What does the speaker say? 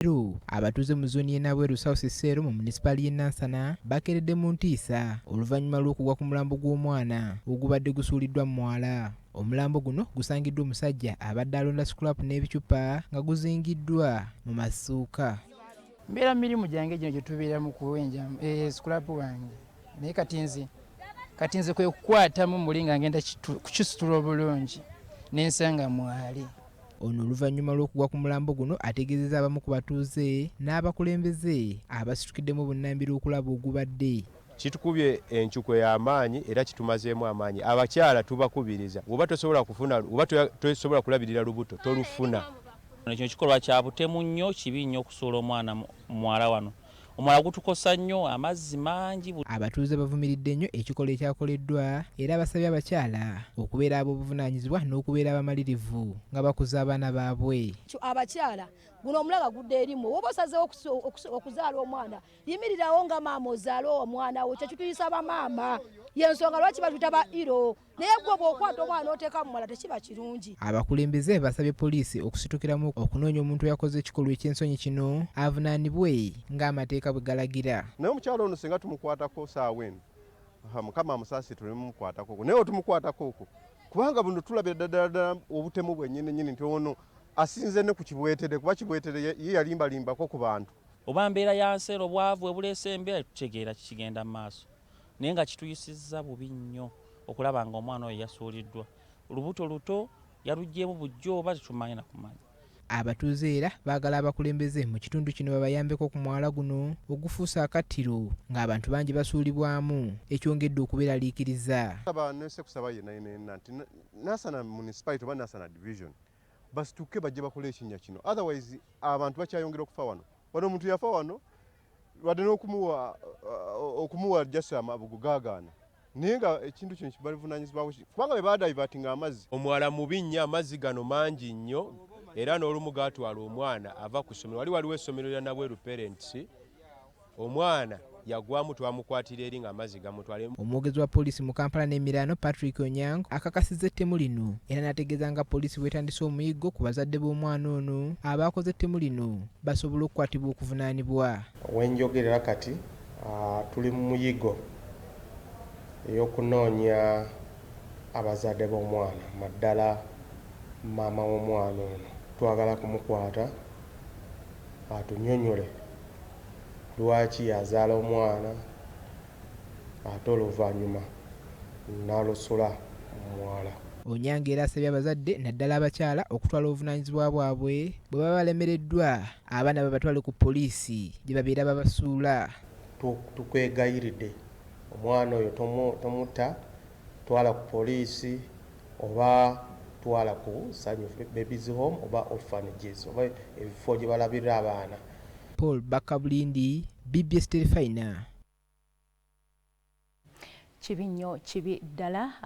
Leero abatuuze mu zooni y'e Nabweru South Cell mu munisipaali y'e Nansana bakeeredde mu ntiisa oluvannyuma lw'okugwa ku mulambo gw'omwana ogubadde gusuuliddwa mu mwala. Omulambo guno gusangiddwa omusajja abadde alonda scrap n'ebicupa nga guzingiddwa mu masuuka. Mbeera mu mirimu gyange gino gye tubeera mu kuwenja scrap wange, naye kati nze kwe kukwatamu muli nga ngenda kukisitula obulungi nensanga mwali. Ono oluvannyuma lw'okugwa ku mulambo guno ategeezezza abamu ku batuuze n'abakulembeze abasitukiddemu bunnambiro okulaba ogubadde. Kitukubye encukwe y'amaanyi era kitumazeemu amaanyi. Abakyala tubakubiriza, oba tosobola kufuna oba tosobola kulabirira lubuto, tolufuna. Kino kikolwa kya butemu nnyo, kibi nnyo okusuula omwana mu mwala wano. Omwala gutukosa nnyo, amazzi mangi. Abatuuze bavumiridde nnyo ekikolwa ekyakoleddwa era basabye abakyala okubeera ab'obuvunaanyizibwa n'okubeera abamalirivu nga bakuza abaana baabwe. Abakyala, guno omulaga gudde erimu. Oba osazeewo okuzaala omwana, yimirirawo nga maama, ozaale omwana wo. Kyekituyisa bamaama, yensonga lwaki batuyita ba hero. Naye gwe bw'okwata omwana n'oteeka mu mwala, tekiba kirungi. Abakulembeze basabye poliisi okusitukiramu okunoonya omuntu eyakoze ekikolwa eky'ensonyi kino avunaanibwe ng'amateeka bwe galagira. Naye omukyalo ono singa tumukwatako saawa eno, Mukama amusaasire, tuleme mumukwatako, naye otumukwatako okwo, kubanga buno tulabira ddala ddala obutemu bwennyini nnyini nti ono asinze ne ku Kibwetere, kuba Kibwetere ye yalimbalimbako ku bantu. Oba mbeera ya nseera, obwavu ebuleese embeera, tutegeera kikigenda mu maaso, naye nga kituyisizza bubi nnyo okulaba nga omwana oyo yasuuliddwa lubuto luto, yalugyemu bujjo oba tetumanyi nakumanya. Abatuuze era baagala abakulembeze mu kitundu kino babayambeko ku mwala guno ogufuuse akattiro ng'abantu bangi basuulibwamu, ekyongedde okubeeraliikiriza. Nese kusaba yenna yenna yenna nti Nansana Municipality oba Nansana Division basituke bajje bakole ekinnya kino, otherwise abantu bakyayongera okufa wano. Wano omuntu yafa wano, wadde n'okumuwa okumuwa just amabugo gaagaana, naye nga ekintu kino kibalivunanyizibwako kubanga be badivertinga amazzi. Omwala mubi nnyo, amazzi gano mangi nnyo, era n'olumu gatwala omwana ava ku ssomero. Waliwo essomero lya Nabweru Parents, omwana yagwamu, twamukwatira eri ng'amazzi gamutwala. Omwogezi wa poliisi mu Kampala n'emiriraano, Patrick Onyango, akakasizza ettemu lino era n'ategeeza nga poliisi bwetandise omuyiggo ku bazadde b'omwana ono abaakoze ettemu lino basobole okukwatibwa okuvunaanibwa. Wenjogerera kati, tuli mu muyigo ey'okunoonya abazadde b'omwana, naddala maama w'omwana ono. Twagala kumukwata atunyonyole lwaki yazaala omwana ate oluvannyuma n'alusula mu mwala. Onyango era asabye abazadde, naddala abakyala, okutwala obuvunaanyizibwa bwabwe. Bwe baba balemereddwa, abaana babatwale ku poliisi gye babeera babasuula. Tukwegayiridde, omwana oyo tomutta, twala ku poliisi oba twala ku Sanyu Babies Home oba orphanages oba ebifo gye balabirira abaana. Paul Bakabulindi, BBS Terefayina. Kibi nnyo, kibi ddala.